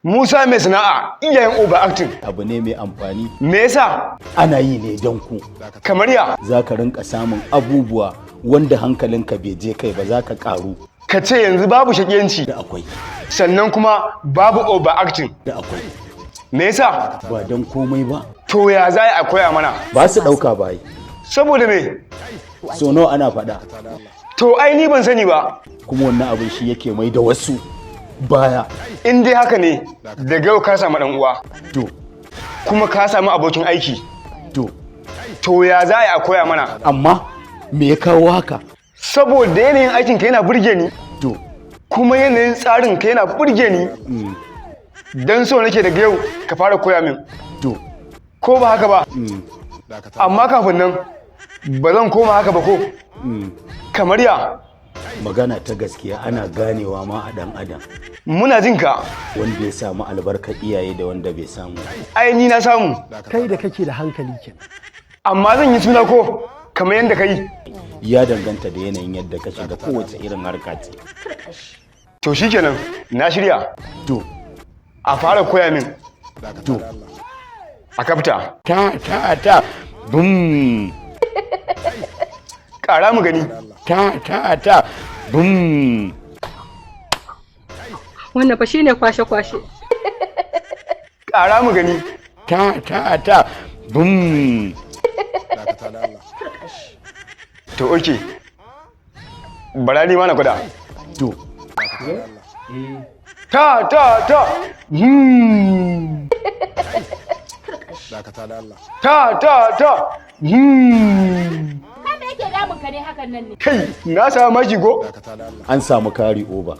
Musa mai sana'a, iyayen overacting. Abu ne mai amfani. Me yasa? Ana yi ne don ku. Kamar ya? Za ka rinka samun abubuwa wanda hankalinka bai je kai ba, za ka karu. Ka ce yanzu babu shakiyanci. Da akwai. Sannan kuma babu overacting. Da akwai. Me yasa? Ba don komai ba. To, ya za a koya mana? Ba su ɗauka ba yi. Saboda me? So nawa ana faɗa? To, ai ni ban sani ba. Kuma wannan abin shi yake mai da wasu baya. In dai haka ne, daga yau ka samu dan uwa. To. Kuma ka samu abokin aiki. To. To, ya za a koya mana? Amma me ya kawo haka? Saboda yanayin aikin ka yana burge ni. To. Kuma yanayin tsarin ka yana burge ni. Dan so nake daga yau ka fara koya min. To. Ko ba haka ba? Amma kafin nan, ba zan koma haka ba ko? Kamar ya? Magana ta gaskiya, ana ganewa ma a ɗan adam. Muna jin ka. Wanda ya samu albarkar iyaye da wanda bai samu. Ai ni na samu. Kai da kake da hankali kenan. Amma zan yi suna ko, kamar yadda ka yi? Ya danganta da yanayin yadda ka shiga kowace irin harka ce. To shikenan, na shirya. To. A fara koya min. To. A kafta. Ta ta ta, bum. Ƙara mu gani. Ta ta ta, bum. Wannan fa shine kwashe-kwashe. Ƙara mu gani. Ta ta ta, bum. To, okay, bara ni ma na gwada. To. Ta ta ta. Ta ta ta. Kai, me yake damun ka ne hakan nan ne? Kai, na samu maki ko? An samu carry over.